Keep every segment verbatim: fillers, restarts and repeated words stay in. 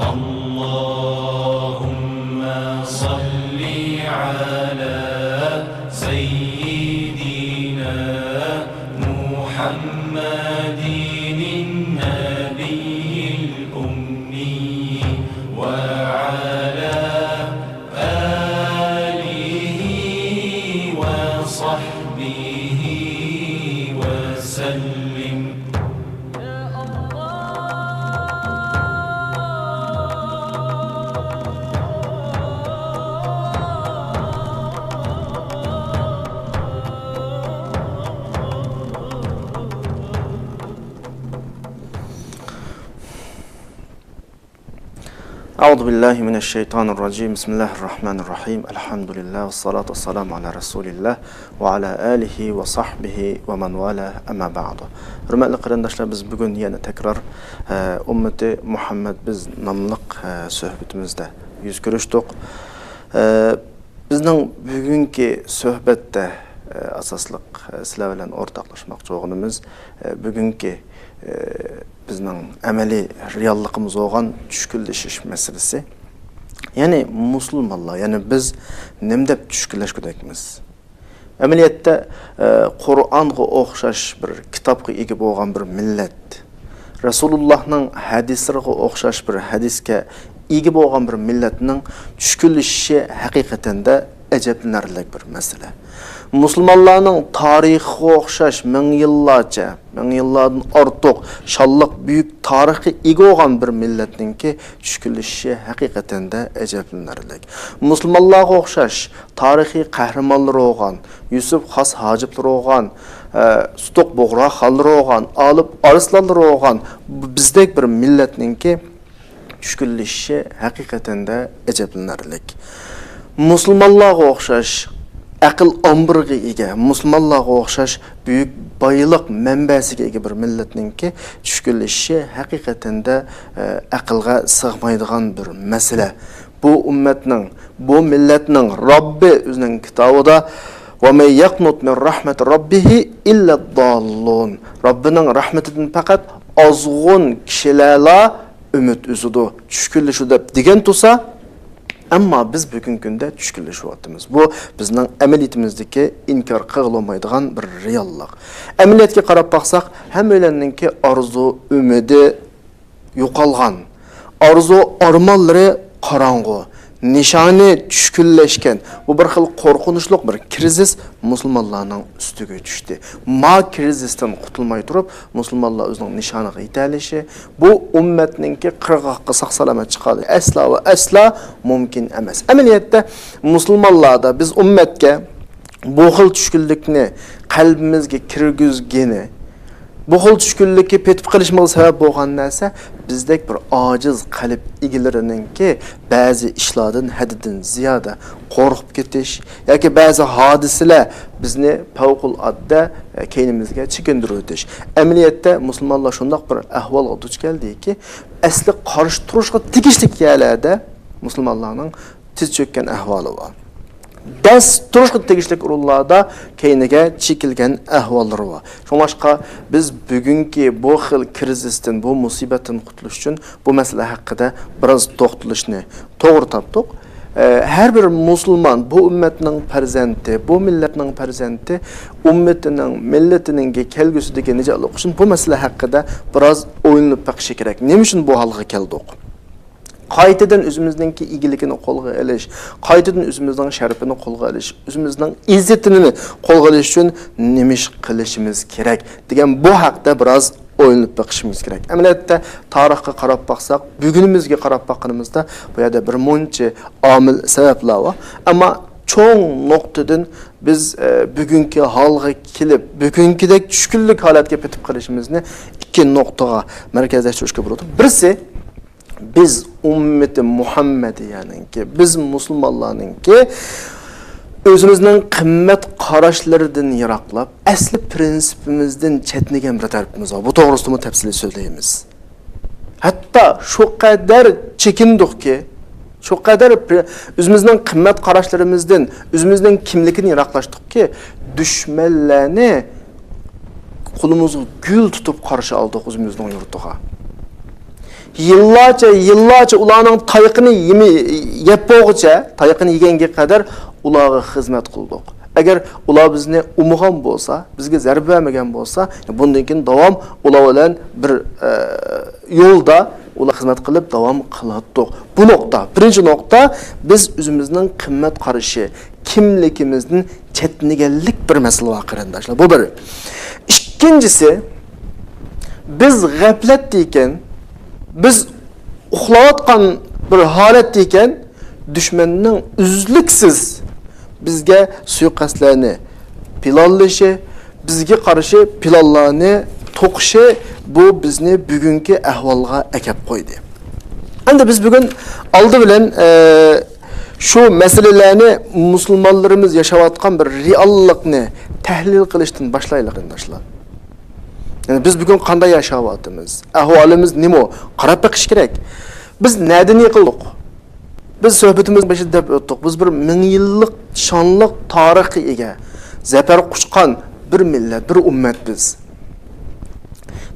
اللهم صل على سيدنا محمد النبي الأمي وعلى آله وصحبه وسلم. أعوذ بالله من الشيطان الرجيم. بسم الله الرحمن الرحيم. الحمد لله والصلاة والسلام على رسول الله وعلى آله وصحبه ومن والاه. أما بعد. ھۆرمەتلىك قېرىنداشلار، بىز بۈگۈن يەنە تەكرار، ئە، ئۈممىتى مۇھەممەد بىز ناملىق، ئە، سۆھبىتىمىزدە يۈز كۆرۈشتۇق. ئە، بىزنىڭ بۈگۈنكى سۆھبەتتە، ئە، ئاساسلىق، ئە، سىلەر بىلەن ئورتاقلاشماقچى بولغىنىمىز، ئە، بۈگۈنكى، ئە، بىزنىڭ ئەمەلىي رېئاللىقىمىز بولغان چۈشكۈنلىشىش مەسىلىسى. يەنى مۇسۇلمانلار، يەنى بىز نېمە دەپ چۈشكۈنلەشكۈدەكمىز؟ ئەمەلىيەتتە، ئە، قۇرئانغا ئوخشاش بىر كىتابقا ئىگە بولغان بىر مىللەت، رەسۇلۇللاھنىڭ ھەدىسلىرىغا ئوخشاش بىر ھەدىسكە ئىگە بولغان بىر مىللەتنىڭ چۈشكۈنلىشىشى ھەقىقەتەندە ئەجەبلىنەرلىك بىر مەسىلە. مۇسۇلمانلارنىڭ تارىخىغا ئوخشاش مىڭ يىللارچە، مىڭ يىللاردىن ئارتۇق شانلىق بۈيۈك تارىخقا ئىگە بولغان بىر مىللەتنىڭكى چۈشكۈنلىشىشى ھەقىقەتەندە ئەجەبلىنەرلىك. مۇسۇلمانلارغا ئوخشاش تارىخىي قەھرىمانلىرى بولغان، يۈسۈپ خاس ھاجىپلىرى بولغان، ئە، سۇتۇق بۇغراخانلىرى بولغان، ئالىپ ئارسلانلىرى بولغان بىزدەك بىر مىللەتنىڭكى چۈشكۈنلىشىشى ھەقىقەتەندە ئەجەبلىنەرلىك. مۇسۇلمانلارغا ئوخشاش ئەقىل ئامبىرىغا ئىگە، مۇسۇلمانلارغا ئوخشاش بۈيۈك بايلىق مەنبەسىگە ئىگە بىر مىللەتنىڭكى چۈشكۈنلىشىشى ھەقىقەتەندە، ئە، ئەقىلگە سىغمايدىغان بىر مەسىلە. بۇ ئۈممەتنىڭ، بۇ مىللەتنىڭ رەببى ئۆزىنىڭ كىتابىدا، «وَمَن يَقْنَطْ مِن رَّحْمَةِ رَبِّهِ إِلَّا الضَّالُّونَ.» رەببىنىڭ رەھمىتىدىن پەقەت ئازغۇن كىشىلەرلا ئۈمىد ئۈزىدۇ، چۈشكۈنلىشىدۇ دەپ دېگەن تۇرسا، ئەمما بىز بۈگۈنكى كۈندە چۈشكۈنلىشىۋاتىمىز. بۇ بىزنىڭ ئەمەلىيىتىمىزدىكى ئىنكار قىلغىلى بولمايدىغان بىر رېئاللىق. ئەمەلىيەتكە قاراپ باقساق، ھەممەيلەننىڭكى ئارزۇ، ئۈمىدى يوقالغان، ئارزۇ، ئارمانلىرى قاراڭغۇ، نىشانى چۈشكۈنلەشكەن. بۇ بىر خىل قورقۇنچلۇق بىر كىرىزىس مۇسۇلمانلارنىڭ ئۈستىگە چۈشتى. ما كىرىزىستىن قۇتۇلماي تۇرۇپ، مۇسۇلمانلار ئۆزىنىڭ نىشانىغا يېتەلىشى، بۇ ئۈممەتنىڭكى قىرغاققا ساق-سالامەت چىقالىشى ئەسلا ۋە ئەسلا مۇمكىن ئەمەس. ئەمەلىيەتتە مۇسۇلمانلاردا بىز ئۈممەتكە بۇ خىل چۈشكۈنلۈكنى قەلبىمىزگە كىرگۈزگىنى، بۇ خىل چۈشكۈنلۈككە پېتىپ قېلىشىمىزغا سەۋەب بولغان نەرسە، بىزدەك بىر ئاجىز قەلب ئىگىلىرىنىڭكى بەزى ئىشلاردىن ھەددىدىن زىيادە قورقۇپ كېتىش ياكى بەزى ھادىسىلەر بىزنى پەۋقۇلئاددە كەينىمىزگە چېكىندۈرۈۋېتىش. ئەمەلىيەتتە مۇسۇلمانلار شۇنداق بىر ئەھۋالغا دۇچ كەلدىكى، ئەسلى قارشى تۇرۇشقا تېگىشلىك يەرلەردە مۇسۇلمانلارنىڭ تىز چۆككەن ئەھۋالى بار. دەس تۇرۇشقا تېگىشلىك ئورۇنلاردا كەينىگە چېكىلگەن ئەھۋاللىرى بار. شۇڭلاشقا بىز بۈگۈنكى بۇ خىل كىرىزىستىن، بۇ مۇسىبەتتىن قۇتۇلۇش ئۈچۈن بۇ مەسىلە ھەققىدە بىراز توختىلىشنى توغرا تاپتۇق. ئە، ھەر بىر مۇسۇلمان بۇ ئۈممەتنىڭ پەرزەنتى، بۇ مىللەتنىڭ پەرزەنتى، ئۈممىتىنىڭ، مىللىتىنىڭ كەلگۈسىدىكى نىجاتلىقى ئۈچۈن بۇ مەسىلە ھەققىدە بىراز ئويلىنىپ بېقىشى كېرەك. نېمە ئۈچۈن بۇ ھالغا كەلدۇق؟ قايتىدىن ئۆزىمىزنىڭكى ئىگىلىكىنى قولغا ئېلىش، قايتىدىن ئۆزىمىزنىڭ شەرىپىنى قولغا ئېلىش، ئۆزىمىزنىڭ ئىززىتىنى قولغا ئېلىش ئۈچۈن نېمە ئىش قىلىشىمىز كېرەك دېگەن بۇ ھەقتە بىراز ئويلىنىپ بېقىشىمىز كېرەك. ئەمەلىيەتتە تارىخقا قاراپ باقساق، بۈگۈنىمىزگە قاراپ باققىنىمىزدا بۇ يەردە بىر مۇنچە ئامىل، سەۋەبلەر بار. ئەمما چوڭ نۇقتىدىن بىز، ئە، بۈگۈنكى ھالغا كېلىپ، بۈگۈنكىدەك چۈشكۈنلۈك ھالەتكە پېتىپ قېلىشىمىزنى ئىككى نۇقتىغا مەركەزلەشتۈرۈشكە بولىدۇ. بىرسى، بىز ئۈممىتى مۇھەممەدىيەنىڭكى، بىز مۇسۇلمانلارنىڭكى ئۆزىمىزنىڭ قىممەت قاراشلىرىدىن يىراقلاپ، ئەسلى پىرىنسىپىمىزدىن چەتنىگەن بىر تەرىپىمىز بار. بۇ توغرىسىدىمۇ تەپسىلىي سۆزلەيمىز. ھەتتا شۇ قەدەر چېكىندۇقكى، شۇ قەدەر پىر-، ئۆزىمىزنىڭ قىممەت قاراشلىرىمىزدىن، ئۆزىمىزنىڭ كىملىكىدىن يىراقلاشتۇقكى، دۈشمەنلەرنى قولىمىزغا گۈل تۇتۇپ قارشى ئالدۇق ئۆزىمىزنىڭ يۇرتىغا. يىللارچە، يىللارچە ئۇلارنىڭ تايىقىنى يېمە-، يەپ بولغۇچە، تايىقىنى يېگەنگە قەدەر ئۇلارغا خىزمەت قىلدۇق. ئەگەر ئۇلار بىزنى ئۇمىغان بولسا، بىزگە زەربە بەرمىگەن بولسا، بۇندىن كېيىن داۋام ئۇلار بىلەن بىر، ئە، يولدا ئۇلار خىزمەت قىلىپ داۋام قىلاتتۇق. بۇ نۇقتا، بىرىنچى نۇقتا، بىز ئۆزىمىزنىڭ قىممەت قارىشى، كىملىكىمىزدىن چەتنىگەنلىك بىر مەسىلە بار، قېرىنداشلار. بۇ بىر. ئىككىنچىسى، بىز غەپلەتتە ئىكەن، بىز ئۇخلاۋاتقان بىر ھالەتتە ئىكەن، دۈشمەننىڭ ئۈزلۈكسىز بىزگە سۇيىقەستلەرنى پىلانلىشى، بىزگە قارشى پىلانلارنى توقۇشى، بۇ بىزنى بۈگۈنكى ئەھۋالغا ئەكەپ قويدى. ئەمدى بىز بۈگۈن ئالدى بىلەن، ئە، شۇ مەسىلىلەرنى، مۇسۇلمانلىرىمىز ياشاۋاتقان بىر رېئاللىقنى تەھلىل قىلىشتىن باشلايلى، قېرىنداشلار. يەنى بىز بۈگۈن قانداق ياشاۋاتىمىز؟ ئەھۋالىمىز نېمە؟ قاراپ بېقىش كېرەك. بىز نەدىن يىقىلدۇق؟ بىز سۆھبىتىمىز بېشىدا دەپ ئۆتتۇق. بىز بىر مىڭ يىللىق شانلىق تارىخقا ئىگە، زەپەر قۇچقان بىر مىللەت، بىر ئۈممەت بىز.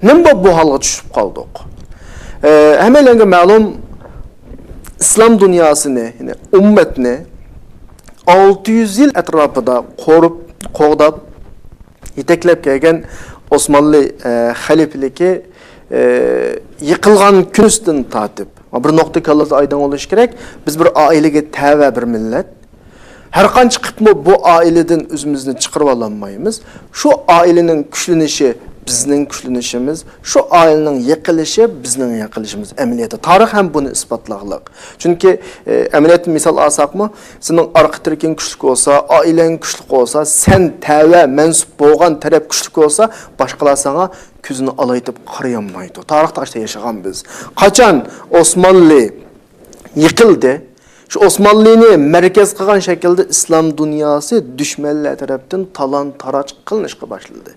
نېمە بولۇپ بۇ ھالغا چۈشۈپ قالدۇق؟ ئە، ھەممەيلەنگە مەلۇم، ئىسلام دۇنياسىنى، يەنى ئۈممەتنى ئالتە يۈز يىل ئەتراپىدا قورۇپ، قوغداپ، يېتەكلەپ كەلگەن ئوسمانلى، ئە، خەلىپىلىكى، ئە، يىقىلغان كۈنىسىدىن تارتىپ، بىر نۇقتا كاللىسىدا ئايدىڭ بولۇشى كېرەك، بىز بىر ئائىلىگە تەۋە بىر مىللەت. ھەر قانچە قىپمۇ بۇ ئائىلىدىن ئۆزىمىزنى چىقىرىۋالالمايمىز. شۇ ئائىلىنىڭ كۈچلىنىشى بىزنىڭ كۈچلىنىشىمىز، شۇ ئائىلىنىڭ يىقىلىشى بىزنىڭ يىقىلىشىمىز. ئەمەلىيەتتە تارىخ ھەم بۇنى ئىسپاتلاغلىق. چۈنكى، ئە، ئەمەلىيەتتىن مىسال ئالساقمۇ، سېنىڭ ئارقا تىرىكىڭ كۈچلۈك بولسا، ئائىلەڭ كۈچلۈك بولسا، سەن تەۋە مەنسۇپ بولغان تەرەپ كۈچلۈك بولسا، باشقىلار ساڭا كۆزىنى ئالايتىپ قارىيالمايدۇ. تارىختا ئاشتا ياشىغان بىز. قاچان ئوسمانلى يىقىلدى، شۇ ئوسمانلىنى مەركەز قىلغان شەكىلدە ئىسلام دۇنياسى دۈشمەنلەر تەرەپتىن تالان-تاراج قىلىنىشقا باشلىدى.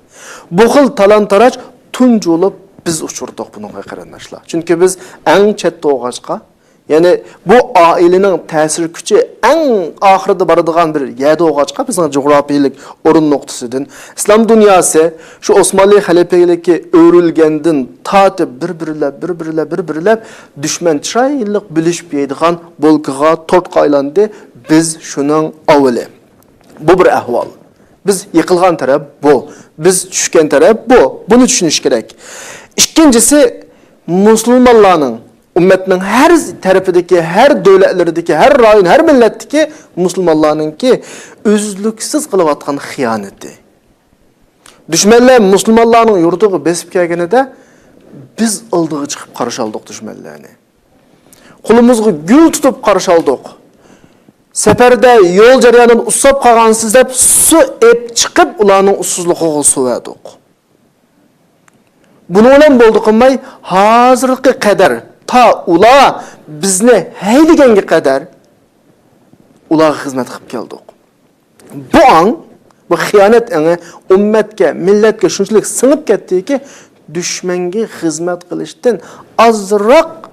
بۇ خىل تالان-تاراج تۇنجى بولۇپ بىز ئۇچرىدۇق بۇنىڭغا، قېرىنداشلار. چۈنكى بىز ئەڭ چەتتە بولغاچقا، يەنى بۇ ئائىلىنىڭ تەسىر كۈچى ئەڭ ئاخىرىدا بارىدىغان بىر يەردە بولغاچقا، بىزنىڭ جۇغراپىيىلىك ئورۇن نۇقتىسىدىن ئىسلام دۇنياسى شۇ ئوسمانلى خەلىپىلىكى ئۆرۈلگەندىن تارتىپ بىر-بىرلەپ، بىر-بىرلەپ، بىر-بىرلەپ دۈشمەن چىرايلىق بۆلۈشۈپ يەيدىغان بولكىغا، تورتقا ئايلاندى. بىز شۇنىڭ ئاۋۋىلى. بۇ بىر ئەھۋال. بىز يىقىلغان تەرەپ بۇ. بىز چۈشكەن تەرەپ بۇ. بۇنى چۈشىنىش كېرەك. ئىككىنچىسى، مۇسۇلمانلارنىڭ، ئۈممەتنىڭ ھەر تەرىپىدىكى، ھەر دۆلەتلىرىدىكى، ھەر رايون، ھەر مىللەتتىكى مۇسۇلمانلارنىڭكى ئۈزلۈكسىز قىلىۋاتقان خىيانىتى. دۈشمەنلەر مۇسۇلمانلارنىڭ يۇرتىغا بېسىپ كەلگىنىدە، بىز ئالدىغا چىقىپ قارشى ئالدۇق دۈشمەنلەرنى. قولىمىزغا گۈل تۇتۇپ قارشى ئالدۇق. سەپەردە يول جەريانىدا ئۇسساپ قالغانسىز دەپ، سۇ ئېلىپ چىقىپ، ئۇلارنىڭ ئۇسسۇزلۇقىغا سۇ بەردۇق. بۇنىڭ بىلەن بولدى قىلماي، ھازىرغا قەدەر، تا ئۇلار بىزنى ھەيدىگەنگە قەدەر ئۇلارغا خىزمەت قىلىپ كەلدۇق. بۇ ئاڭ، بۇ خىيانەت ئېڭى ئۈممەتكە، مىللەتكە شۇنچىلىك سىڭىپ كەتتىكى، دۈشمەنگە خىزمەت قىلىشتىن ئازراق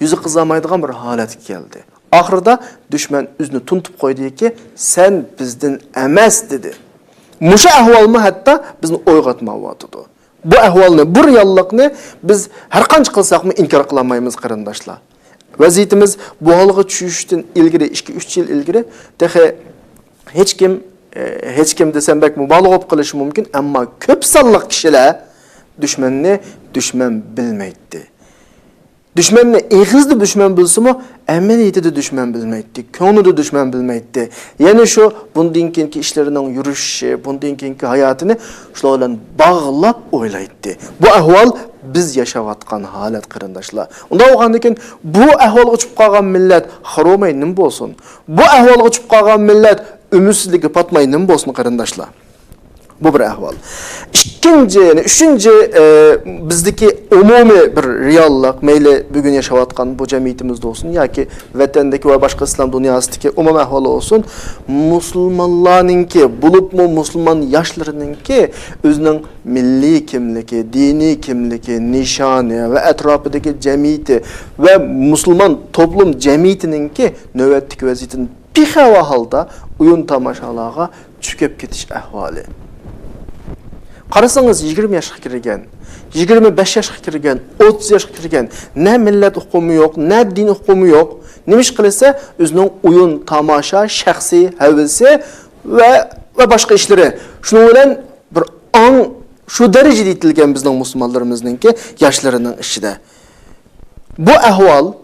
يۈزى قىزارمايدىغان بىر ھالەتكە كەلدى. ئاخىرىدا دۈشمەن ئۆزىنى تونۇتۇپ قويدىكى، «سەن بىزدىن ئەمەس» دېدى. مۇشۇ ئەھۋالمۇ ھەتتا بىزنى ئويغاتمايۋاتىدۇ. بۇ ئەھۋالنى، بۇ رېئاللىقنى بىز ھەر قانچە قىلساقمۇ ئىنكار قىلالمايمىز، قېرىنداشلار. ۋەزىيىتىمىز بۇ ھالغا چۈشۈشتىن ئىلگىرى، ئىككى، ئۈچ يىل ئىلگىرى، تېخى ھېچكىم، ئە، ھېچكىم دېسەم بەك مۇبالىغە بولۇپ قېلىشى مۇمكىن، ئەمما كۆپ سانلىق كىشىلەر دۈشمەننى دۈشمەن بىلمەيتتى. دۈشمەننى ئېغىزدا دۈشمەن بىلسىمۇ، ئەمەلىيىتىدە دۈشمەن بىلمەيتتى، كۆڭلىدە دۈشمەن بىلمەيتتى. يەنە شۇ بۇندىن كېيىنكى ئىشلىرىنىڭ يۈرۈشۈشى، بۇندىن كېيىنكى ھاياتىنى شۇلار بىلەن باغلاپ ئويلايتتى. بۇ ئەھۋال بىز ياشاۋاتقان ھالەت، قېرىنداشلار. ئۇنداق بولغاندىكىن، بۇ ئەھۋالغا چۈشۈپ قالغان مىللەت خار بولماي نېمە بولسۇن؟ بۇ ئەھۋالغا چۈشۈپ قالغان مىللەت ئۈمىدسىزلىككە پاتماي نېمە بولسۇن، قېرىنداشلار؟ بۇ بىر ئەھۋال. ئىككىنچى، يەنى ئۈچىنچى، ئە، بىزدىكى ئومۇمىي بىر رېئاللىق، مەيلى بۈگۈن ياشاۋاتقان بۇ جەمئىيىتىمىزدە بولسۇن ياكى ۋەتەندىكى ۋە باشقا ئىسلام دۇنياسىدىكى ئومۇمىي ئەھۋال بولسۇن، مۇسۇلمانلارنىڭكى، بولۇپمۇ مۇسۇلمان ياشلىرىنىڭكى ئۆزىنىڭ مىللىي كىملىكى، دىنىي كىملىكى، نىشانى ۋە ئەتراپىدىكى جەمئىيىتى ۋە مۇسۇلمان توپلۇم جەمئىيىتىنىڭكى نۆۋەتتىكى ۋەزىيىتىدىن بىخەۋەر ھالدا ئويۇن تاماشالارغا چۆكۈپ كېتىش ئەھۋالى. قارىسىڭىز، يىگىرمە ياشقا كىرگەن، يىگىرمە بەش ياشقا كىرگەن، ئوتتۇز ياشقا كىرگەن، نە مىللەت ئۇقۇمى يوق، نە دىن ئۇقۇمى يوق. نېمە ئىش قىلسا، ئۆزىنىڭ ئويۇن، تاماشا، شەخسىي ھەۋىسى ۋە، ۋە باشقا ئىشلىرى. شۇنىڭ بىلەن بىر ئاڭ شۇ دەرىجىدە يېتىلگەن بىزنىڭ مۇسۇلمانلىرىمىزنىڭكى ياشلىرىنىڭ ئىچىدە. بۇ ئەھۋال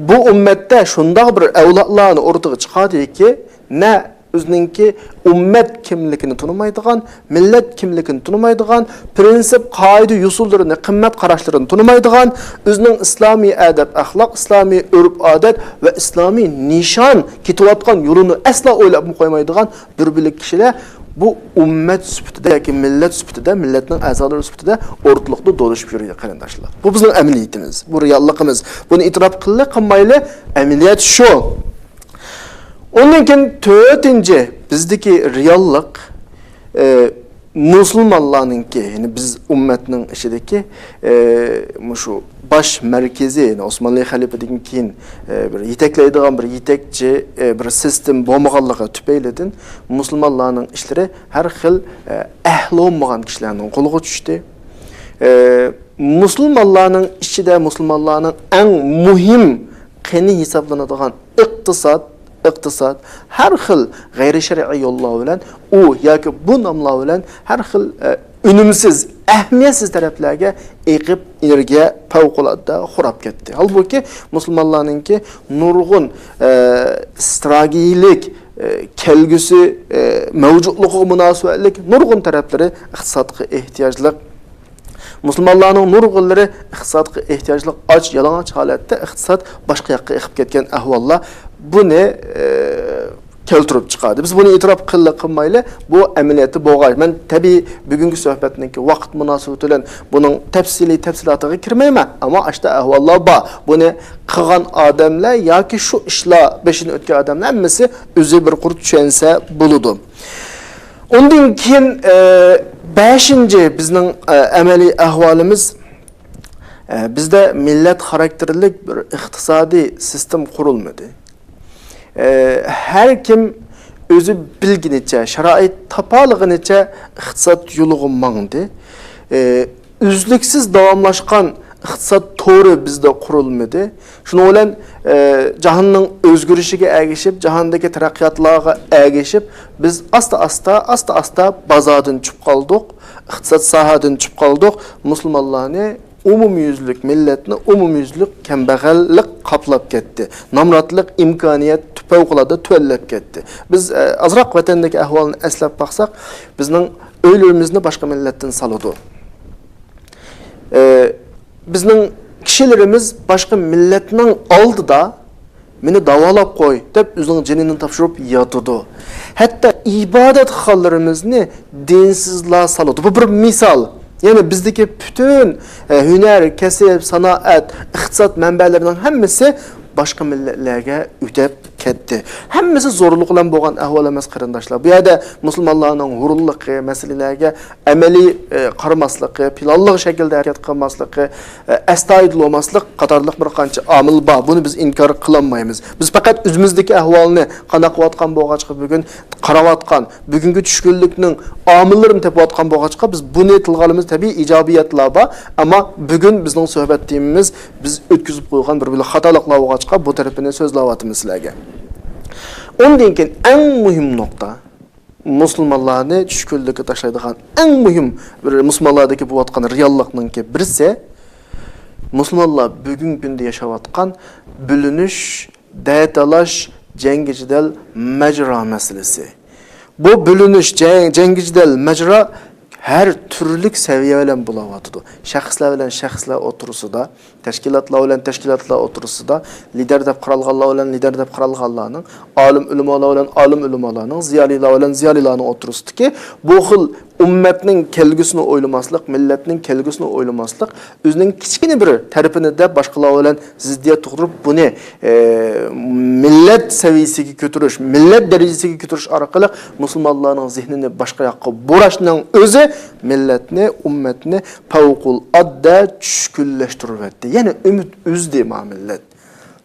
بۇ ئۈممەتتە شۇنداق بىر ئەۋلادلارنى ئوتتۇرىغا چىقاردىكى، نە ئۆزىنىڭكى ئۈممەت كىملىكىنى تونۇمايدىغان، مىللەت كىملىكىنى تونۇمايدىغان، پرىنسىپ، قائىدە، يوسۇنلىرىنى، قىممەت قاراشلىرىنى تونۇمايدىغان، ئۆزىنىڭ ئىسلامىي ئەدەپ-ئەخلاق، ئىسلامىي ئۆرپ-ئادەت ۋە ئىسلامىي نىشان، كېتىۋاتقان يولىنى ئەسلا ئويلاپمۇ قويمايدىغان دۈربىلىك كىشىلەر بۇ ئۈممەت سۈپىتىدە ياكى مىللەت سۈپىتىدە، مىللەتنىڭ ئەزالىرى سۈپىتىدە ئورتىلىقتا دولىشىپ يۈرىدۇ، قېرىنداشلار. بۇ بىزنىڭ ئەمەلىيىتىمىز، بۇ رېئاللىقىمىز. بۇنى ئېتىراپ قىللى قىلمايلى، ئەمەلىيەت شۇ. ئۇندىن كېيىن تۆتىنچى بىزدىكى رېئاللىق، ئە، مۇسۇلمانلارنىڭكى، يەنى بىز ئۈممەتنىڭ ئىچىدىكى، ئە، مۇشۇ باش مەركىزى، يەنى ئوسمانلى خەلىپىدىن كېيىن، ئە، بىر يېتەكلەيدىغان بىر يېتەكچى، ئە، بىر سىستېما بولمىغانلىقى تۈپەيلىدىن مۇسۇلمانلارنىڭ ئىشلىرى ھەر خىل، ئە، ئەھلى بولمىغان كىشىلەرنىڭ قولىغا چۈشتى. ئە، مۇسۇلمانلارنىڭ ئىچىدە مۇسۇلمانلارنىڭ ئەڭ مۇھىم قېنى ھېسابلىنىدىغان ئىقتىساد، ئىقتىساد ھەر خىل غەيرىي شەرئىي يوللار بىلەن، ئۇ ياكى بۇ ناملار بىلەن ھەر خىل، ئە، ئۈنۈمسىز، ئەھمىيەتسىز تەرەپلەرگە ئېقىپ، ئېنېرگىيە پەۋقۇلئاددە خوراپ كەتتى. ھالبۇكى، مۇسۇلمانلارنىڭكى نۇرغۇن، ئە، ئىستراتېگىيىلىك، ئە، كەلگۈسى، ئە، مەۋجۇتلۇقىغا مۇناسىۋەتلىك نۇرغۇن تەرەپلىرى ئىقتىسادقا ئېھتىياجلىق. مۇسۇلمانلارنىڭ نۇرغۇنلىرى ئىقتىسادقا ئېھتىياجلىق، ئاچ، يالىڭاچ ھالەتتە ئىقتىساد باشقا ياققا ئېقىپ كەتكەن ئەھۋاللار بۇنى، ئە، كەلتۈرۈپ چىقاردى. بىز بۇنى ئېتىراپ قىللى قىلمايلى، بۇ ئەمەلىيەتتە بولغان. مەن تەبىئىي بۈگۈنكى سۆھبەتنىڭكى ۋاقىت مۇناسىۋىتى بىلەن بۇنىڭ تەپسىلىي تەپسىلاتىغا كىرمەيمەن. ئەمما ئاشتا ئەھۋاللار بار. بۇنى قىلغان ئادەملەر ياكى شۇ ئىشلار بېشىدىن ئۆتكەن ئادەملەر ھەممىسى ئۆزى بىر قۇر چۈشەنسە بولىدۇ. ئۇندىن كېيىن، ئە، بەشىنچى بىزنىڭ، ئە، ئەمەلىي ئەھۋالىمىز، ئە، بىزدە مىللەت خاراكتېرلىك بىر ئىقتىسادىي سىستېما قۇرۇلمىدى. ئە، ھەر كىم ئۆزى بىلگىنىچە، شارائىت تاپالىغىنىچە ئىقتىساد يولىغا ماڭدى. ئە، ئۈزلۈكسىز داۋاملاشقان ئىقتىساد تورى بىزدە قۇرۇلمىدى. شۇنىڭ بىلەن، ئە، جاھاننىڭ ئۆزگىرىشىگە ئەگىشىپ، جاھاندىكى تەرەققىياتلارغا ئەگىشىپ، بىز ئاستا-ئاستا، ئاستا-ئاستا بازاردىن چۈشۈپ قالدۇق، ئىقتىساد ساھەدىن چۈشۈپ قالدۇق. مۇسۇلمانلارنى ئومۇميۈزلۈك، مىللەتنى ئومۇميۈزلۈك كەمبەغەللىك قاپلاپ كەتتى. نامراتلىق ئىمكانىيەت فەۋقۇلئاددە تۆۋەنلەپ كەتتى. بىز، ئە، ئازراق ۋەتەندىكى ئەھۋالنى ئەسلەپ باقساق، بىزنىڭ ئۆيلىرىمىزنى باشقا مىللەتتىن سالىدۇ. ئە، بىزنىڭ كىشىلىرىمىز باشقا مىللەتنىڭ ئالدىدا «مېنى داۋالاپ قوي» دەپ ئۆزىنىڭ جېنىنى تاپشۇرۇپ ياتىدۇ. ھەتتا ئىبادەتخانىلىرىمىزنى دىنسىزلار سالىدۇ. بۇ بىر مىسال. يەنى بىزدىكى پۈتۈن، ئە، ھۈنەر، كەسىپ، سانائەت، ئىقتىساد مەنبەلىرىنىڭ ھەممىسى باشقا مىللەتلەرگە ئۆتۈپ كەتتى. ھەممىسى زورلۇق بىلەن بولغان ئەھۋال ئەمەس، قېرىنداشلار. بۇ يەردە مۇسۇلمانلارنىڭ ھۇرۇنلۇقى، مەسىلىلەرگە ئەمەلىي، ئە، قارىماسلىقى، پىلانلىق شەكىلدە ھەرىكەت قىلماسلىقى، ئە، ئەستايىدىل بولماسلىق قاتارلىق بىر قانچە ئامىل بار. بۇنى بىز ئىنكار قىلالمايمىز. بىز پەقەت ئۆزىمىزدىكى ئەھۋالنى قانداق قىلىۋاتقان بولغاچقا بۈگۈن قاراۋاتقان، بۈگۈنكى چۈشكۈنلۈكنىڭ ئامىللىرىنى تېپىۋاتقان بولغاچقا، بىز بۇنى تىلغا ئالىمىز، تەبىئىي ئىجابىيەتلەر بار. ئەمما بۈگۈن بىزنىڭ سۆھبەت تېمىمىز بىز ئۆتكۈزۈپ قويغان بىر بىلەن خاتالىقلار بولغاچقا، بۇ تەرىپىنى سۆزلەۋاتىمىز سىلەرگە. ئۇندىن كېيىن ئەڭ مۇھىم نۇقتا، مۇسۇلمانلارنى چۈشكۈنلۈككە تاشلايدىغان ئەڭ مۇھىم بىر مۇسۇلمانلاردىكى بولۇۋاتقان رېئاللىقنىڭكى بىرسى، مۇسۇلمانلار بۈگۈنكى كۈندە ياشاۋاتقان بۆلۈنۈش، دەتالاش، جەڭگى جېدەل، مەجرا مەسىلىسى. بۇ بۆلۈنۈش، جەڭ-، جەڭگى جېدەل، مەجرا ھەر تۈرلۈك سەۋىيە بىلەن بولۇۋاتىدۇ. شەخسلەر بىلەن شەخسلەر ئوتتۇرىسىدا، تەشكىلاتلار بىلەن تەشكىلاتلار ئوتتۇرىسىدا، لىدەر دەپ قارالغانلار بىلەن لىدەر دەپ قارالغانلارنىڭ، ئالىم ئۆلىمالار بىلەن ئالىم ئۆلىمالارنىڭ، زىيالىيلار بىلەن زىيالىيلارنىڭ ئوتتۇرىسىدىكى بۇ خىل ئۈممەتنىڭ كەلگۈسىنى ئويلىماسلىق، مىللەتنىڭ كەلگۈسىنى ئويلىماسلىق، ئۆزىنىڭ كىچىككىنە بىر تەرىپىنى دەپ باشقىلار بىلەن زىددىيەت تۇغدۇرۇپ، بۇنى، ئە، مىللەت سەۋىيىسىگە كۆتۈرۈش، مىللەت دەرىجىسىگە كۆتۈرۈش ئارقىلىق مۇسۇلمانلارنىڭ زېھنىنى باشقا ياققا بۇراشنىڭ ئۆزى مىللەتنى، ئۈممەتنى پەۋقۇلئاددە چۈشكۈنلەشتۈرۈۋەتتى. يەنى ئۈمىد ئۈزدى ما مىللەت.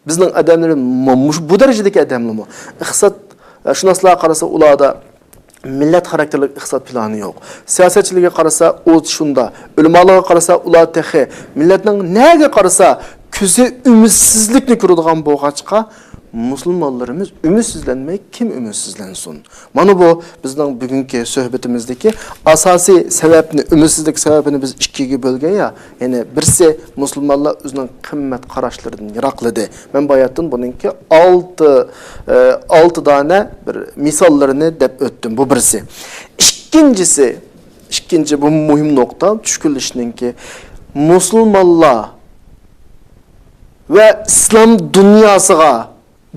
بىزنىڭ ئادەملىرى مۇ-، مۇش-، بۇ دەرىجىدىكى ئادەملىمۇ؟ ئىقتىساد، ئە، شۇناسلار قارىسا، ئۇلاردا مىللەت خاراكتېرلىك ئىقتىساد پىلانى يوق. سىياسەتچىلەرگە قارىسا، ئۇ شۇندا. ئۆلىمالارغا قارىسا، ئۇلار تېخى. مىللەتنىڭ نەگە قارىسا، كۆزى ئۈمىدسىزلىكنى كۆرىدىغان بولغاچقا، مۇسۇلمانلىرىمىز ئۈمىدسىزلەنمەي، كىم ئۈمىدسىزلەنسۇن؟ مانا بۇ بىزنىڭ بۈگۈنكى سۆھبىتىمىزدىكى ئاساسىي سەۋەبنى، ئۈمىدسىزلىك سەۋەبىنى بىز ئىككىگە بۆلگەن يا. يەنى بىرسى، مۇسۇلمانلار ئۆزىنىڭ قىممەت قاراشلىرىدىن يىراقلىدى. مەن باياتىن بۇنىڭكى ئالتە، ئە، ئالتە دانە بىر مىساللىرىنى دەپ ئۆتتۈم. بۇ بىرسى. ئىككىنچىسى، ئىككىنچى بۇ مۇھىم نۇقتا، چۈشكۈنلىشىشنىڭكى مۇسۇلمانلار ۋە ئىسلام دۇنياسىغا،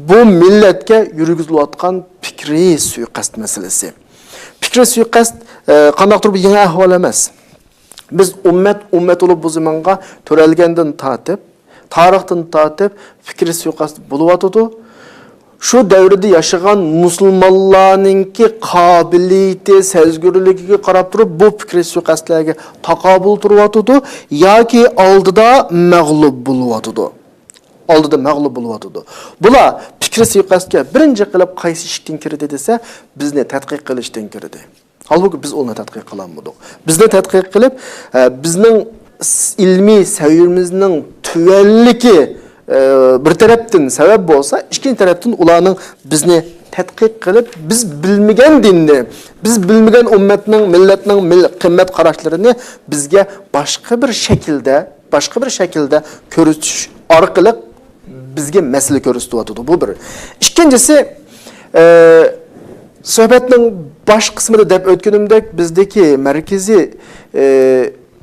بۇ مىللەتكە يۈرگۈزۈلۈۋاتقان پىكرىي سۇيىقەست مەسىلىسى. پىكرىي سۇيىقەست، ئە، قانداقتۇر بىر يېڭى ئەھۋال ئەمەس. بىز ئۈممەت، ئۈممەت بولۇپ بۇ زېمىنغا تۆرەلگەندىن تارتىپ، تارىختىن تارتىپ پىكرىي سۇيىقەست بولۇۋاتىدۇ. شۇ دەۋردە ياشىغان مۇسۇلمانلارنىڭكى قابىلىيىتى، سەزگۈرلۈكىگە قاراپ تۇرۇپ، بۇ پىكرىي سۇيىقەستلەرگە تاقابىل تۇرۇۋاتىدۇ ياكى ئالدىدا مەغلۇپ بولۇۋاتىدۇ. ئالدىدا مەغلۇپ بولۇۋاتىدۇ. بۇلار پىكرىي سۇيىقەستكە بىرىنچى قىلىپ قايسى ئىشىكتىن كىردى دېسە، بىزنى تەتقىق قىلىشتىن كىردى. ھالبۇكى، بىز ئۇنى تەتقىق قىلالمىدۇق. بىزنى تەتقىق قىلىپ، ئە، بىزنىڭ س-، ئىلمىي سەۋىيەمىزنىڭ تۆۋەنلىكى، ئە، بىر تەرەپتىن سەۋەب بولسا، ئىككىنچى تەرەپتىن ئۇلارنىڭ بىزنى تەتقىق قىلىپ، بىز بىلمىگەن دىننى، بىز بىلمىگەن ئۈممەتنىڭ، مىللەتنىڭ مىل-، قىممەت قاراشلىرىنى بىزگە باشقا بىر شەكىلدە، باشقا بىر شەكىلدە كۆرسىتىش ئارقىلىق بىزگە مەسىلە كۆرسىتىۋاتىدۇ. بۇ بىر. ئىككىنچىسى، ئە، سۆھبەتنىڭ باش قىسمىدا دەپ ئۆتكىنىمدەك، بىزدىكى مەركىزىي، ئە،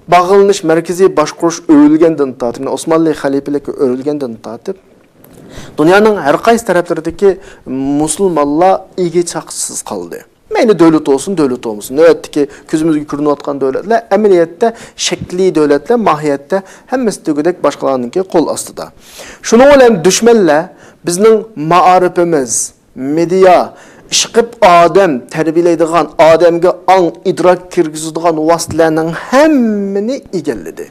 باغلىنىش، مەركىزىي باشقۇرۇش ئۆرۈلگەندىن تارتىپ، يەنى ئوسمانلى خەلىپىلىكى ئۆرۈلگەندىن تارتىپ، دۇنيانىڭ ھەر قايسى تەرەپلىرىدىكى مۇسۇلمانلار ئىگە چاقىسىز قالدى. مەيلى دۆلەت بولسۇن، دۆلەت بولمىسۇن. نۆۋەتتىكى كۆزىمىزگە كۆرۈنۈۋاتقان دۆلەتلەر ئەمەلىيەتتە شەكلىي دۆلەتلەر، ماھىيەتتە ھەممىسى دېگۈدەك باشقىلارنىڭكى قول ئاستىدا. شۇنىڭ بىلەن دۈشمەنلەر بىزنىڭ مائارىپىمىز، مېدىيا، ئىشقىپ ئادەم تەربىيەلەيدىغان، ئادەمگە ئاڭ، ئىدراك كىرگۈزىدىغان ۋاسىتىلەرنىڭ ھەممىنى ئىگىلىدى.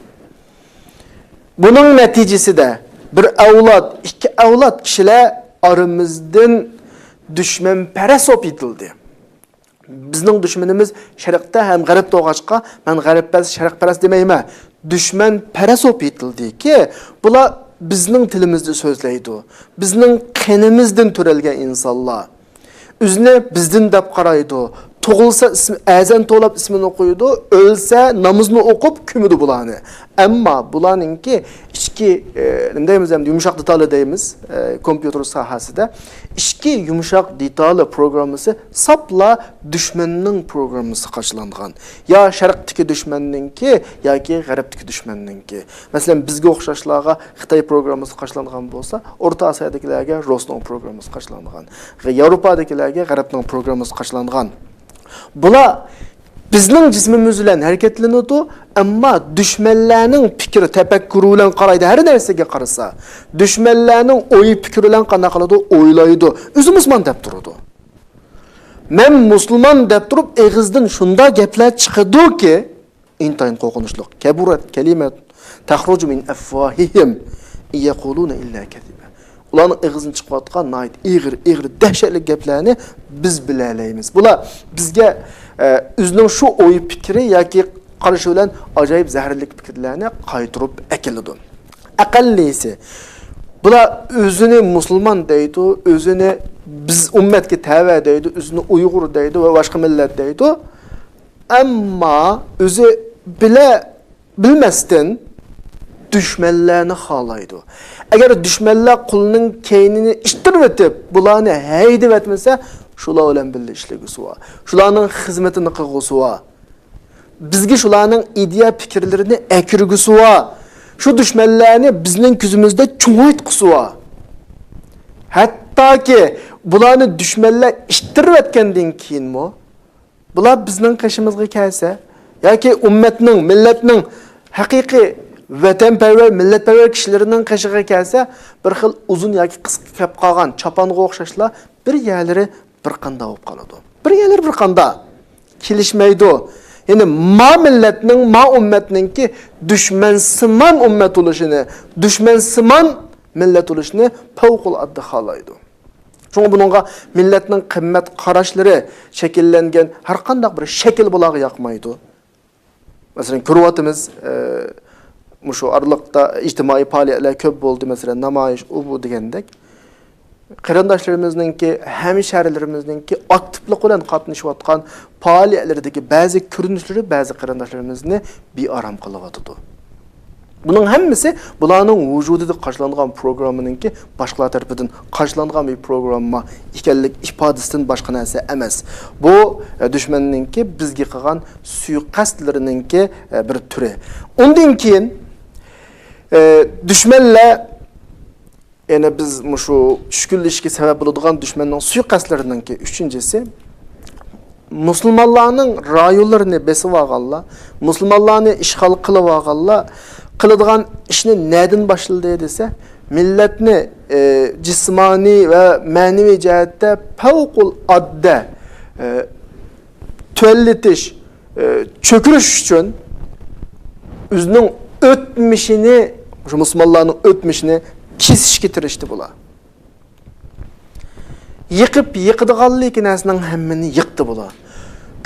بۇنىڭ نەتىجىسىدە بىر ئەۋلاد، ئىككى ئەۋلاد كىشىلەر ئارىمىزدىن دۈشمەنپەرەس بولۇپ يېتىلدى. بىزنىڭ دۈشمىنىمىز شەرقتە ھەم غەربتە بولغاچقا، مەن غەربپەرەس، شەرقپەرەس دېمەيمەن. دۈشمەنپەرەس بولۇپ يېتىلدىكى، بۇلار بىزنىڭ تىلىمىزدا سۆزلەيدۇ، بىزنىڭ قېنىمىزدىن تۆرەلگەن ئىنسانلار. ئۆزىنى بىزدىن دەپ قارايدۇ. تۇغۇلسا ئىسمى، ئەزان توۋلاپ ئىسمىنى قويىدۇ، ئۆلسە نامىزىنى ئوقۇپ كۆمىدۇ بۇلارنى. ئەمما بۇلارنىڭكى ئىچكى، ئە، نېمە دەيمىز ئەمدى، يۇمشاق دېتالى دەيمىز، ئە، كومپيۇتېر ساھەسىدە. ئىچكى يۇمشاق دېتالى پروگراممىسى ساپلا دۈشمەننىڭ پروگراممىسى قاچىلانغان. يا شەرقتىكى دۈشمەننىڭكى، ياكى غەربتىكى دۈشمەننىڭكى. مەسىلەن، بىزگە ئوخشاشلارغا خىتاي پروگراممىسى قاچىلانغان بولسا، ئورتا ئاسىيادىكىلەرگە رۇسنىڭ پروگراممىسى قاچىلانغان. ياۋروپادىكىلەرگە غەربنىڭ پروگراممىسى قاچىلانغان. بۇلار بىزنىڭ جىسمىمىز بىلەن ھەرىكەتلىنىدۇ، ئەمما دۈشمەنلەرنىڭ پىكرى، تەپەككۇرى بىلەن قارايدۇ، ھەر نەرسىگە قارىسا. دۈشمەنلەرنىڭ ئوي پىكرى بىلەن قانداق قىلىدۇ؟ ئويلايدۇ. ئۆزى مۇسۇلمان دەپ تۇرىدۇ. مەن مۇسۇلمان دەپ تۇرۇپ، ئېغىزدىن شۇنداق گەپلەر چىقىدۇكى، ئىنتايىن قورقۇنچلۇق. كەبۇرەت كەلىمە تەخرۇجۇ مىن ئەفۋاھىھىم ئىن يەقۇلۇنە ئىللا كەزىبا. ئۇلارنىڭ ئېغىزىدىن چىقىۋاتقان ناھايىتى ئېغىر، ئېغىر، دەھشەتلىك گەپلەرنى بىز بىلەلەيمىز. بۇلار بىزگە، ئە، ئۆزىنىڭ شۇ ئوي پىكرى ياكى قارىشى بىلەن ئاجايىپ زەھەرلىك پىكىرلەرنى قايتۇرۇپ ئەكېلىدۇ. ئەقەللىسى، بۇلار ئۆزىنى مۇسۇلمان دەيدۇ، ئۆزىنى بىز ئۈممەتكە تەۋە دەيدۇ، ئۆزىنى ئۇيغۇر دەيدۇ ۋە باشقا مىللەت دەيدۇ. ئەمما ئۆزى بىلە بىلمەستىن دۈشمەنلەرنى خالايدۇ. ئەگەر دۈشمەنلەر قۇلنىڭ كەينىنى ئىتتىرىۋېتىپ، بۇلارنى ھەيدىۋەتمىسە، شۇلار بىلەن بىللە ئىشلىگۈسى بار. شۇلارنىڭ خىزمىتىنى قىلغۇسى بار. بىزگە شۇلارنىڭ ئىدىيە پىكىرلىرىنى ئەكىرگۈسى بار. شۇ دۈشمەنلەرنى بىزنىڭ كۆزىمىزدە چوڭايتقۇسى بار. ھەتتاكى بۇلارنى دۈشمەنلەر ئىتتىرىۋەتكەندىن كېيىنمۇ، بۇلار بىزنىڭ قېشىمىزغا كەلسە، ياكى ئۈممەتنىڭ، مىللەتنىڭ ھەقىقىي ۋەتەنپەرۋەر، مىللەتپەرۋەر كىشىلىرىنىڭ قېشىغا كەلسە، بىر خىل ئۇزۇن ياكى قىسقا كېلىپ قالغان چاپانغا ئوخشاشلا بىر يەرلىرى بىر قاندا بولۇپ قالىدۇ. بىر يەرلىرى بىر قاندا. كېلىشمەيدۇ. يەنى ما مىللەتنىڭ، ما ئۈممەتنىڭكى دۈشمەنسىمان ئۈممەت بولۇشىنى، دۈشمەنسىمان مىللەت بولۇشىنى پەۋقۇلئاددە خالايدۇ. شۇڭا بۇنىڭغا مىللەتنىڭ قىممەت قاراشلىرى شەكىللەنگەن ھەر قانداق بىر شەكىل بۇلارغا ياقمايدۇ. مەسىلەن، كۆرۈۋاتىمىز، ئە، مۇشۇ ئارىلىقتا ئىجتىمائىي پائالىيەتلەر كۆپ بولدى، مەسىلەن، نامايىش، ئۇ، بۇ دېگەندەك. قېرىنداشلىرىمىزنىڭكى، ھەمشەھرىلىرىمىزنىڭكى ئاكتىپلىق بىلەن قاتنىشىۋاتقان پائالىيەتلىرىدىكى بەزى كۆرۈنۈشلىرى بەزى قېرىنداشلىرىمىزنى بىئارام قىلىۋاتىدۇ. بۇنىڭ ھەممىسى بۇلارنىڭ ۋۇجۇدىدا قاچىلانغان پروگراممىنىڭكى باشقىلار تەرىپىدىن قاچىلانغان بىر پروگرامما ئىكەنلىك ئىپادىسىدىن باشقا نەرسە ئەمەس. بۇ، ئە، دۈشمەننىڭكى بىزگە قىلغان سۇيىقەستلىرىنىڭكى، ئە، بىر تۈرى. ئۇندىن كېيىن، ئە، دۈشمەنلەر، يەنە بىز مۇشۇ چۈشكۈنلىشىشكە سەۋەب بولىدىغان دۈشمەننىڭ سۇيىقەستلىرىنىڭكى ئۈچىنچىسى، مۇسۇلمانلارنىڭ رايونلىرىنى بېسىۋالغانلار، مۇسۇلمانلارنى ئىشغال قىلىۋالغانلار قىلىدىغان ئىشنى نەدىن باشلىدى دېسە، مىللەتنى، ئى، جىسمانىي ۋە مەنىۋى جەھەتتە پەۋقۇلئاددە، ئى، تۆۋەنلىتىش، ئى، چۆكۈرۈش ئۈچۈن ئۆزىنىڭ ئۆتمۈشىنى، شۇ مۇسۇلمانلارنىڭ ئۆتمۈشىنى كېسىشكە تىرىشتى بۇلار. يىقىپ، يىقىدىغانلىكى نەرسىنىڭ ھەممىنى يىقتى بۇلار.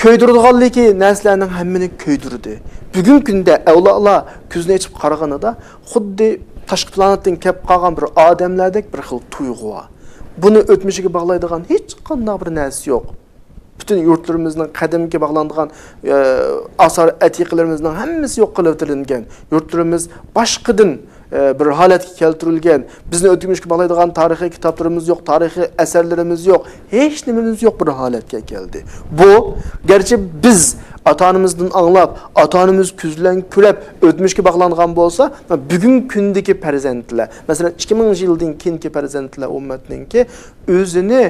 كۆيدۈرىدىغانلىكى نەرسىلەرنىڭ ھەممىنى كۆيدۈردى. بۈگۈنكى كۈندە ئەۋلادلار كۆزىنى ئېچىپ قارىغىنىدا خۇددى تاشقى پلانېتتىن كەپ قالغان بىر ئادەملەردەك بىر خىل تۇيغۇ بار. بۇنى ئۆتمۈشىگە باغلايدىغان ھېچقانداق بىر نەرسە يوق. پۈتۈن يۇرتلىرىمىزنىڭ قەدىمكى باغلانغان، ئە، ئاسار ئەتىقىلىرىمىزنىڭ ھەممىسى يوق قىلىۋېتىلگەن. يۇرتلىرىمىز باشقىدىن، ئە، بىر ھالەتكە كەلتۈرۈلگەن. بىزنى ئۆتمۈشكە باغلايدىغان تارىخىي كىتابلىرىمىز يوق، تارىخىي ئەسەرلىرىمىز يوق، ھېچ نېمىمىز يوق بىر ھالەتكە كەلدى. بۇ، گەرچە بىز ئاتا-ئانىمىزدىن ئاڭلاپ، ئاتا-ئانىمىز كۆزى بىلەن كۆرۈپ، ئۆتمۈشكە باغلانغان بولسا، بۈگۈنكى كۈندىكى پەرزەنتلەر، مەسىلەن، ئىككى مىڭ يىلدىن كېيىنكى پەرزەنتلەر ئۈممەتنىڭكى ئۆزىنى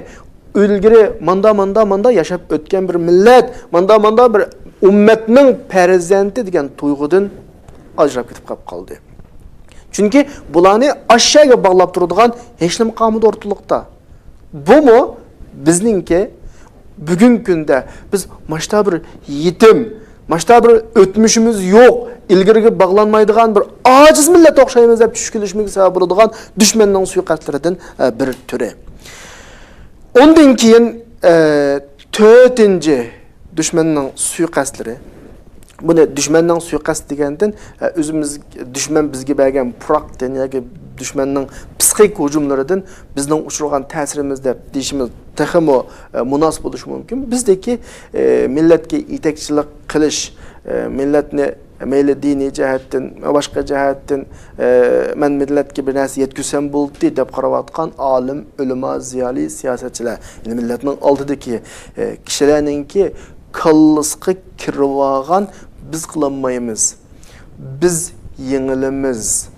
ئىلگىرى ماندا، ماندا، ماندا ياشاپ ئۆتكەن بىر مىللەت، ماندا، ماندا بىر ئۈممەتنىڭ پەرزەنتى دېگەن تۇيغۇدىن ئاجراپ كېتىپ قاپ قالدى. چۈنكى بۇلارنى ئاشۇ يەرگە باغلاپ تۇرىدىغان ھېچنېمە قالمىدى ئورتىلىقتا. بۇمۇ بىزنىڭكى بۈگۈنكى كۈندە بىز ماشتا بىر يېتىم، ماشتا بىر ئۆتمۈشىمىز يوق، ئىلگىرىگە باغلانمايدىغان بىر ئاجىز مىللەت ئوخشايمىز دەپ چۈشكۈنلىشىمىزگە سەۋەب بولىدىغان دۈشمەننىڭ سۇيىقەستلىرىدىن، ئە، بىر تۈرى. ئۇندىن كېيىن، ئە، تۆتىنچى دۈشمەننىڭ سۇيىقەستلىرى. بۇنى دۈشمەننىڭ سۇيىقەستى دېگەندىن، ئە، ئۆزىمىز، دۈشمەن بىزگە بەرگەن پۇراقتىن ياكى دۈشمەننىڭ پسىخىك ھۇجۇملىرىدىن بىزنىڭ ئۇچرىغان تەسىرىمىز دەپ دېيىشىمىز تېخىمۇ، ئە، مۇناسىپ بولۇشى مۇمكىن. بىزدىكى، ئە، مىللەتكە يېتەكچىلىك قىلىش، ئە، مىللەتنى مەيلى دىنىي جەھەتتىن، باشقا جەھەتتىن، ئە، مەن مىللەتكە بىر نەرسە يەتكۈزسەم بولدى دەپ قاراۋاتقان ئالىم، ئۆلىما، زىيالىي، سىياسەتچىلەر، يەنى مىللەتنىڭ ئالدىدىكى، ئە، كىشىلەرنىڭكى كاللىسىغا كىرىۋالغان، بىز قىلالمايمىز، بىز يېڭىلىمىز،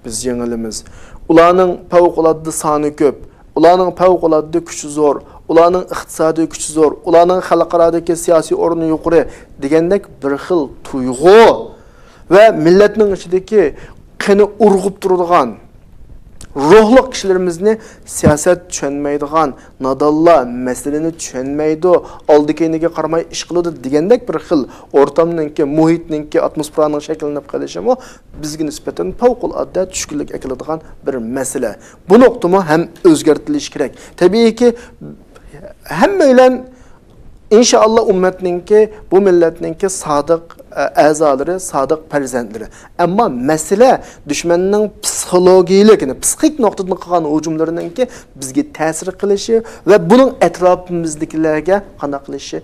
بىز يېڭىلىمىز. ئۇلارنىڭ پەۋقۇلئاددە سانى كۆپ، ئۇلارنىڭ پەۋقۇلئاددە كۈچى زور، ئۇلارنىڭ ئىقتىسادىي كۈچى زور، ئۇلارنىڭ خەلقئارادىكى سىياسىي ئورنى يۇقىرى دېگەندەك بىر خىل تۇيغۇ ۋە مىللەتنىڭ ئىچىدىكى قېنى ئۇرغۇپ تۇرىدىغان روھلۇق كىشىلىرىمىزنى سىياسەت چۈشەنمەيدىغان نادانلار، مەسىلىنى چۈشەنمەيدۇ، ئالدى-كەينىگە قارىماي ئىش قىلىدۇ دېگەندەك بىر خىل ئورتامنىڭكى، مۇھىتنىڭكى، ئاتموسفېرانىڭ شەكىللىنىپ قېلىشىمۇ بىزگە نىسبەتەن پەۋقۇلئاددە چۈشكۈنلۈك ئەكېلىدىغان بىر مەسىلە. بۇ نۇقتىمۇ ھەم ئۆزگەرتىلىشى كېرەك. تەبىئىيكى، ھەممەيلەن، ئىنشائاللا، ئۈممەتنىڭكى، بۇ مىللەتنىڭكى سادىق، ئە، ئەزالىرى، سادىق پەرزەنتلىرى. ئەمما مەسىلە دۈشمەننىڭ پسىخولوگىيىلىك، يەنى پسىخىك نۇقتىدىن قىلغان ھۇجۇملىرىنىڭكى بىزگە تەسىر قىلىشى ۋە بۇنىڭ ئەتراپىمىزدىكىلەرگە قانداق قىلىشى،